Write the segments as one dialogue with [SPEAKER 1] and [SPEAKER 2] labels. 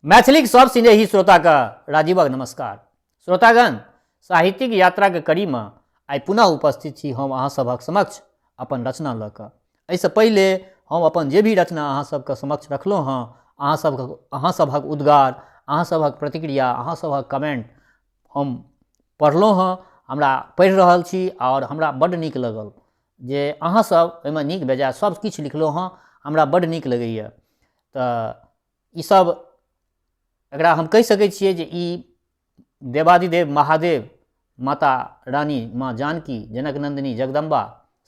[SPEAKER 1] मैथिलीक सब सिनेही श्रोताके राजीवक नमस्कार। श्रोतागण, साहित्यिक यात्राके कड़ीमे आइ पुनः उपस्थित छी हम अहाँ सभक समक्ष अपन रचना लऽ कऽ। एहिसँ पहिले हम अपन जे भी रचना अहाँ सबके समक्ष रखलहुँ हँ, अहाँ सभक उद्गार, अहाँ सभक प्रतिक्रिया, अहाँ सभक कमेन्ट हम पढ़लहुँ हँ, हमरा पढ़ि रहल छी आओर हमरा बड्ड नीक लगल जे अहाँसब ओहिमे नीक बेजाय सब किछु लिखलहुँ हँ, हमरा बड्ड नीक लगैए। तऽ ईसब एकरा हम कहि सकै छियै जे ई देवाधिदेव महादेव, माता रानी माँ जानकी, जनक नन्दिनी जगदम्बा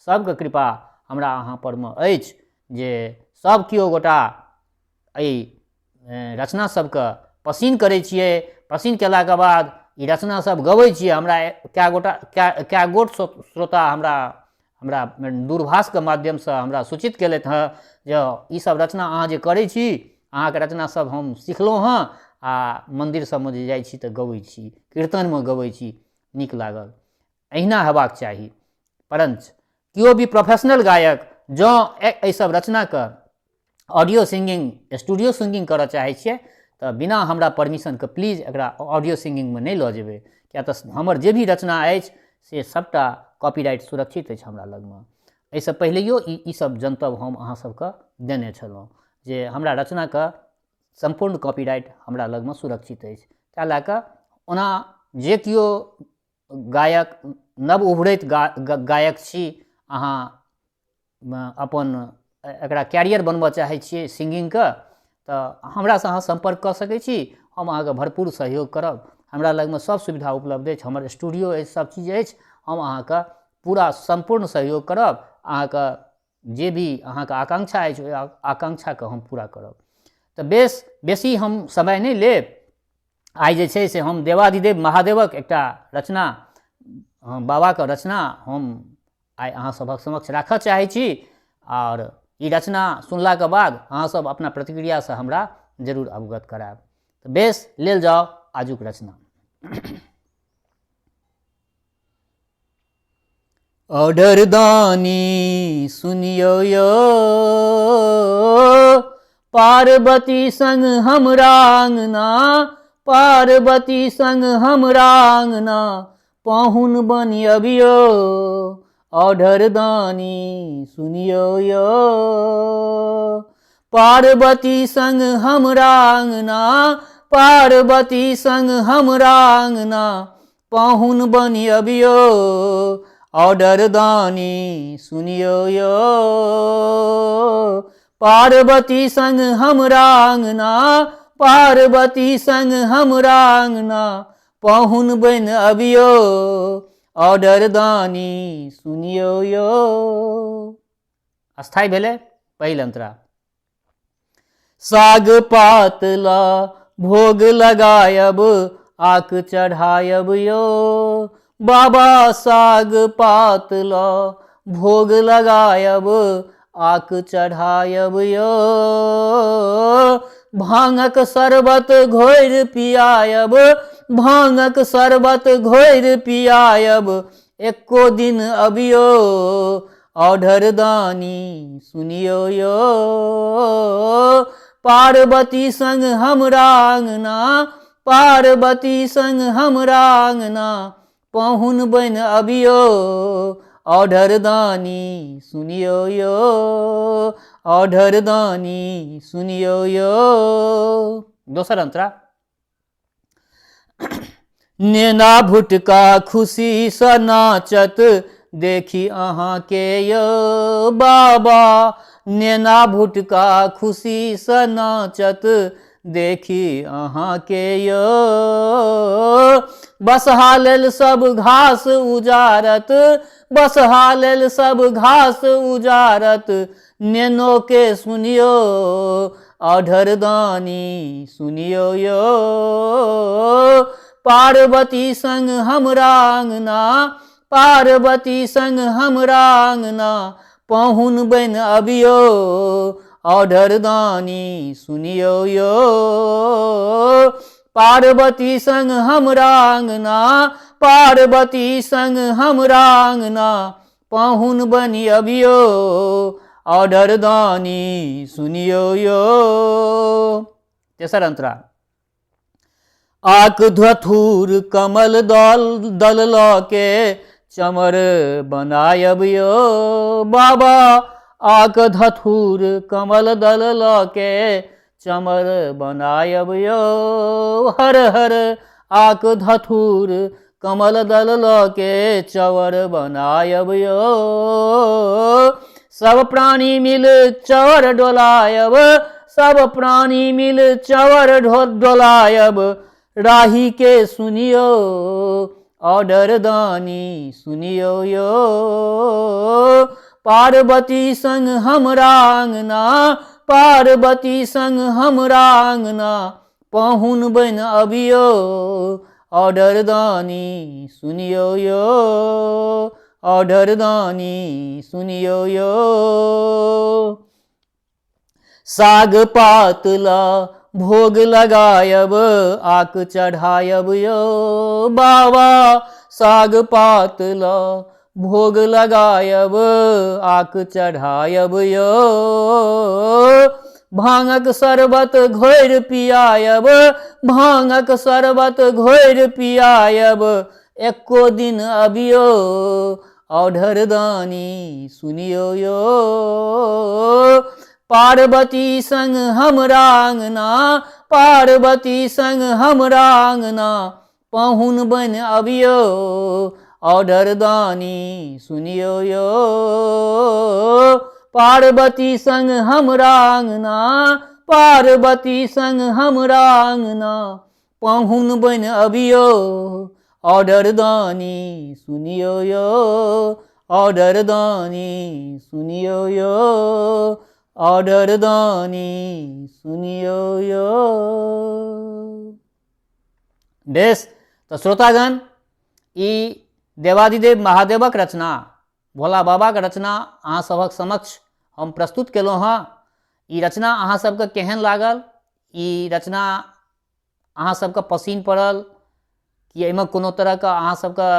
[SPEAKER 1] सबके कृपा हमरा अहाँ परमे अछि जे सब केओ गोटा एहि रचना सबके पसिन करै छियै। पसिन केलाके बाद ई रचना सब गबै छियै। हमरा कए गोटा कए गोट श्रोता हमरा हमरा दूरभाषके माध्यमसँ हमरा सूचित केलथि हँ जे ईसब रचना अहाँ जे करै छी, अहाँके रचना सब हम सिखलहुँ हँ आ मन्दिर सबमे जे जाइ छी तऽ गबै छी, कीर्तनमे गबै छी, नीक लागल। एहिना हेबाक चाही। परञ्च केओ भी प्रोफेशनल गायक जँ एहिसब रचनाके ऑडियो सिंगिंग, स्टूडियो सिंगिंग करऽ चाहै छियै तऽ बिना हमरा परमिशनके प्लीज एकरा ऑडियो सिंगिंगमे नहि लऽ जेबै, किएक तऽ हमर जे भी रचना अछि से सभटा कॉपीराइट सुरक्षित अछि हमरा लगमे। एहिसँ पहिलैओ ईसब जनतब हम अहाँ सबके देने छलहुँ जे हमरा रचनाके सम्पूर्ण कॉपीराइट हमरा लगमे सुरक्षित अछि। ताहि लए कऽ ओना जे केओ गायक, नव उभरैत गायक छी, अहाँ अपन एकरा कैरियर बनबऽ चाहै छियै सिंगिंगके, तऽ हमरासँ अहाँ सम्पर्क कऽ सकै छी। हम अहाँके भरपूर सहयोग करब। हमरा लगमे सब सुविधा उपलब्ध अछि, हमर स्टूडियो अछि, सब चीज अछि। हम अहाँके पूरा सम्पूर्ण सहयोग करब। अहाँके जे भी अहाँके आकांक्षा अछि ओहि आकांक्षाके हम पूरा करब। तऽ बेस बेसी हम समय नहि लेब। आइ जे छै से हम देवाधिदेव महादेवक एकटा रचना, बाबाके रचना हम आइ अहाँ सभक समक्ष राखऽ चाहै छी। आओर ई रचना सुनलाके बाद अहाँसभ अपना प्रतिक्रियासँ हमरा जरूर अवगत करायब। तऽ बेस, लेल जाउ आजुक रचना। ऑर्डर दानी सुनियौ यौ, पार्वती संग हमरा अङ्गना, पार्वती संग हमरा अङ्गना पाहुन बनि अबियौ। ऑर्डर दानी सुनियौ यौ, पार्वती संग हमरा अङ्गना, पार्वती संग हमरा अङ्गना पाहुन बनि अबियौ। ऑर्डर दानी सुनियौ यौ, पार्वती संग हमरा अङ्गना, पार्वती संग हमरा अङ्गना पाहुन बनि अबियौ। ऑर्डर दानी सुनियौ यौ। अस्थायी भेलै पहिल अंतरा। साग पात ला भोग लगायब आक चढ़ायब यो बाबा, साग पात ला भोग लगायब आक चढ़ायब यो, भांगक शरबत घोरि पियायब, भांगक शरबत घोरि पियायब, एको दिन अबियो। औढर दानी सुनियो यो, पार्वती संग हमरा अङ्गना, पार्वती संग हमरा अङ्गना पाहुन बनि अबियो। औढर दानी सुनियो यो, औढर दानी सुनियो यो। दोसर अंतरा। नेना भुटका खुशीसँ नाचत देखी अहाँके यौ बाबा, नेना भुटका खुशीसँ नाचत देखी अहाँके यौ, बसहा लेल सब घास उजारत, बसहा लेल सब घास उजारत, नेनोके सुनियौ अढरदानी सुनियौ यौ, पार्वती संग हमरा अङ्गना, पार्वती संग हमरा अङ्गना पाहुन बनि अबियौ। अढरदानी सुनियौ यौ, पार्वती संग हमरा अङ्गना, पार्वती संग हमरा अङ्गना पाहुन बनि अबियौ। ऑर्डर दानी सुनियौ यौ। तेसर अंतरा। आक धथुर कमल दल दल लऽ के चमर बनायब यौ बाबा, आक धथुर कमल दल लऽ के चमर बनायब यौ, हर हर आक धथुर कमल दल लऽ के चवर बनायब यौ। सब प्राणी मिल चवर डोलायब, सब प्राणी मिल चवर डोलायब, राही के सुनियौ ऑर्डर दानी सुनियौ यौ। पार्वती संग हमरा अङ्गना, पार्वती संग हमरा अङ्गना पाहुन बनि अबियौ ऑर्डर दानी सुनियौ यौ, ऑर्डर दानी सुनियौ यौ। साग पात लऽ भोग लगायब आक चढ़ायब यौ बाबा, साग पात लऽ भोग लगायब आक चढ़ायब यौ। भाङक शरबत घोरि पियायब, भाङक शरबत घोरि पियायब, एको दिन अबियौ औढर दानी सुनियौ यौ। पार्वती संग हमरा अङ्गना, पार्वती संग हमरा अङ्गना पाहुन बनि अबियौ ऑर्डर दानी सुनियौ यौ। पार्वती संग हमरा अङ्गना, पार्वती संग हमरा अङ्गना पाहुन बनि अबियौ ऑर्डर दानी सुनियौ यौ, ऑर्डर दानी सुनियौ यौ, ऑर्डर दानी सुनियौ यौ। बेस, तऽ श्रोतागण, ई देवाधिदेव महादेवक रचना, भोला बाबाके रचना अहाँ सभक समक्ष हम प्रस्तुत केलहुँ हँ। ई रचना अहाँ सबके केहन लागल? ई रचना अहाँ सबके पसिन पड़ल कि एहिमे कोनो तरहके अहाँ सबके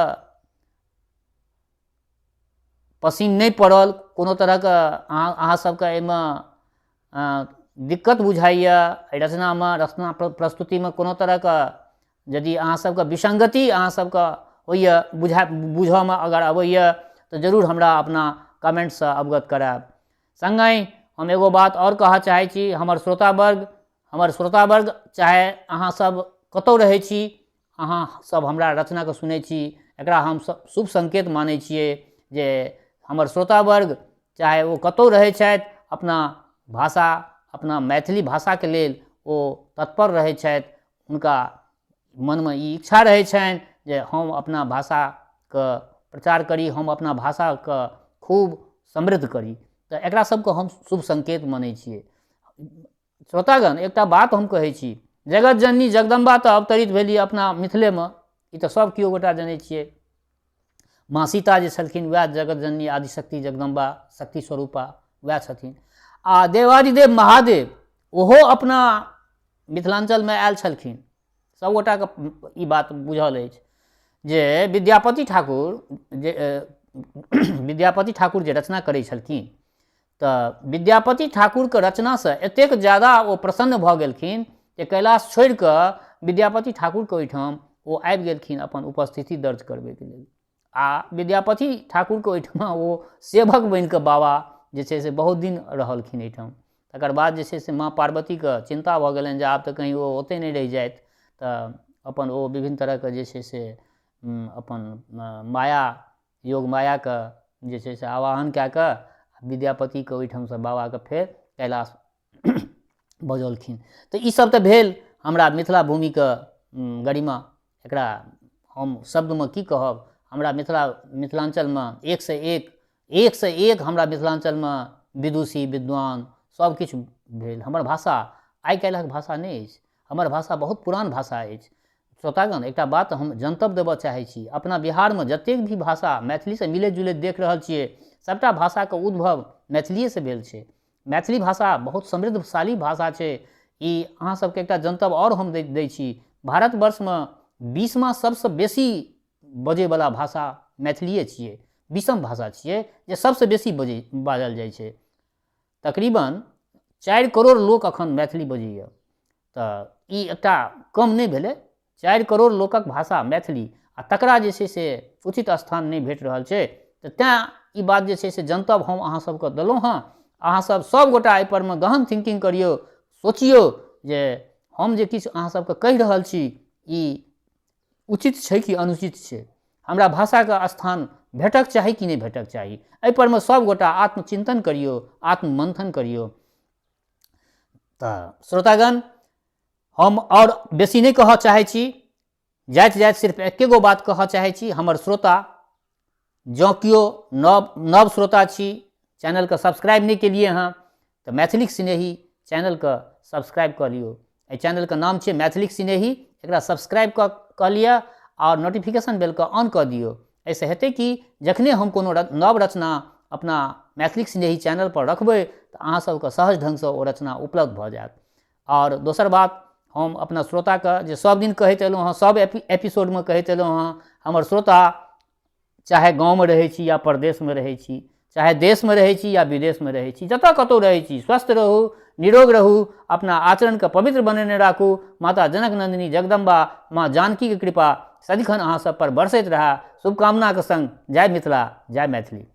[SPEAKER 1] पसिन नहि पड़ल? कोनो तरहके अहाँ सबके एहिमे दिक्कत बुझाइए? एहि रचनामे, रचना प्रस्तुतिमे कोनो तरहके यदि अहाँ सबके विसङ्गति अहाँ सबके होइए, बुझऽमे अगर अबैए तऽ जरूर हमरा अपना कमेन्टसँ अवगत करायब। सङ्गहि हम एगो बात आओर कहऽ चाहै छी, हमर श्रोतावर्ग, हमर श्रोतावर्ग चाहे अहाँ सब कतहु रहै छी, अहाँ सब हमरा रचनाके सुनै छी, एकरा हम शुभ सङ्केत मानै छियै जे हमर श्रोतावर्ग चाहे ओ कतहु रहै छथि, अपना भाषा, अपना मैथिली भाषाके लेल ओ तत्पर रहै छथि। हुनका मनमे ई इच्छा रहै छनि जे हम अपना भाषाके प्रचार करी, हम अपना भाषाके खूब समृद्ध करी। तऽ एकरा सबके हम शुभ सङ्केत मानै छियै। श्रोतागण, एकटा बात हम कहै छी, जगत जननी जगदम्बा तऽ अवतरित भेली अपना मिथिलेमे, ई तऽ सब केओ गोटा जनै छियै। माँ सीता जे छलखिन वएह जगत जननी आदिशक्ति जगदम्बा शक्ति स्वरूपा वएह छथिन। आ देवाधिदेव महादेव ओहो अपना मिथिलाञ्चलमे आयल छलखिन। सब गोटाके ई बात बुझल अछि जे विद्यापति ठाकुर जे विद्यापति ठाकुर जे रचना करै छलखिन तऽ विद्यापति ठाकुरके रचनासँ एतेक ज्यादा ओ प्रसन्न भऽ गेलखिन जे कैलाश छोड़िकऽ विद्यापति ठाकुरके ओहिठाम ओ आबि गेलखिन अपन उपस्थिति दर्ज करबैके लेल। आ विद्यापति ठाकुरके ओहिठमा ओ सेवक बनिकऽ बाबा जे छै से बहुत दिन रहलखिन एहिठाम। तकर बाद जे छै से माँ पार्वतीके चिन्ता भऽ गेलनि जे आब तऽ कहीँ ओ ओतहि नहि रहि जाथि, तऽ अपन ओ विभिन्न तरहके जे छै से अपन माया, योग मायाके जे छै से आवाहन कए कऽ विद्यापतिके ओहिठामसँ बाबाके फेर कैलाश बजौलखिन। तऽ ईसब तऽ भेल हमरा मिथिला भूमिके गरिमा। एकरा हम शब्दमे की कहब, हमरा मिथिलाञ्चलमे एकसँ एक, एकसँ एक हमरा मिथिलाञ्चलमे विदुषी विद्वान सब किछु भेल। हमर भाषा आइ काल्हिक भाषा नहि अछि, हमर भाषा बहुत पुरान भाषा अछि। श्रोतागण, एकटा बात हम जनतब देबऽ चाहै छी, अपना बिहारमे जतेक भी भाषा मैथिलीसँ मिलैत जुलैत देख रहल छियै, सबटा भाषाके उद्भव मैथिलिएसँ भेल छै। मैथिली भाषा बहुत समृद्धशाली भाषा छै। ई अहाँ सबके एकटा जनतब आओर हम दै छी, भारतवर्षमे 20मा सबसँ बेसी बजैवला भाषा मैथिलिए छियै। 20म भाषा छियै जे सबसँ बेसी बाजल जाइ छै। तकरीबन 4 करोड़ लोक अखन मैथिली बजैए। तऽ ई एकटा कम नहि भेलै। 4 करोड़ लोकक भाषा मैथिली आ तकरा जे छै से उचित स्थान नहि भेट रहल छै। तऽ तैँ ई बात जे छै से जनतब हम अहाँ सबके देलहुँ हँ। अहाँ सब सबगोटा एहिपर मे गहन थिंकिंग करियौ, सोचियौ जे हम जे किछु अहाँ सबके कहि रहल छी ई उचित छै कि अनुचित छै, हमरा भाषाके स्थान भेटक चाही कि नहि भेटक चाही। एहिपर मे सबगोटा आत्मचिन्तन करियौ, आत्ममन्थन करियौ। तऽ श्रोतागण, हम आओर बेसी नहि कहऽ चाहै छी, जाइत जाइत सिर्फ एके गो बात कहऽ चाहै छी। हमर श्रोता जँ केओ नव नव श्रोता छी, चैनलके सब्सक्राइब नहि केलिए हँ तऽ मैथिलीक सिनेही चैनलके सब्सक्राइब कऽ लियौ। एहि चैनलके नाम छै मैथिलीक सिनेही, एकरा सब्सक्राइब कऽ लिअ आओर नोटिफिकेशन बेलके ऑन कऽ दियौ। एहिसँ हेतै कि जखने हम कोनो नव रचना अपना मैथिलीक सिनेही चैनलपर रखबै तऽ अहाँ सबके सहज ढङ्गसँ ओ रचना उपलब्ध भऽ जायत। आओर दोसर बात हम अपना श्रोताके जे सब दिन कहैत एलहुँ हँ, सब एपिसोडमे कहैत एलहुँ हँ, हमर श्रोता चाहे गाँवमे रहै छी या परदेशमे रहै छी, चाहे देशमे रहै छी या विदेशमे रहै छी, जतऽ कतहु रहै छी, स्वस्थ रहू, निरोग रहू, अपना आचरणके पवित्र बनेने राखू। माता जनक नन्दिनी जगदम्बा माँ जानकीके कृपा सदिखन अहाँ सब पर बरसैत रहए। शुभकामनाके सङ्ग जय मिथिला, जय मैथिली।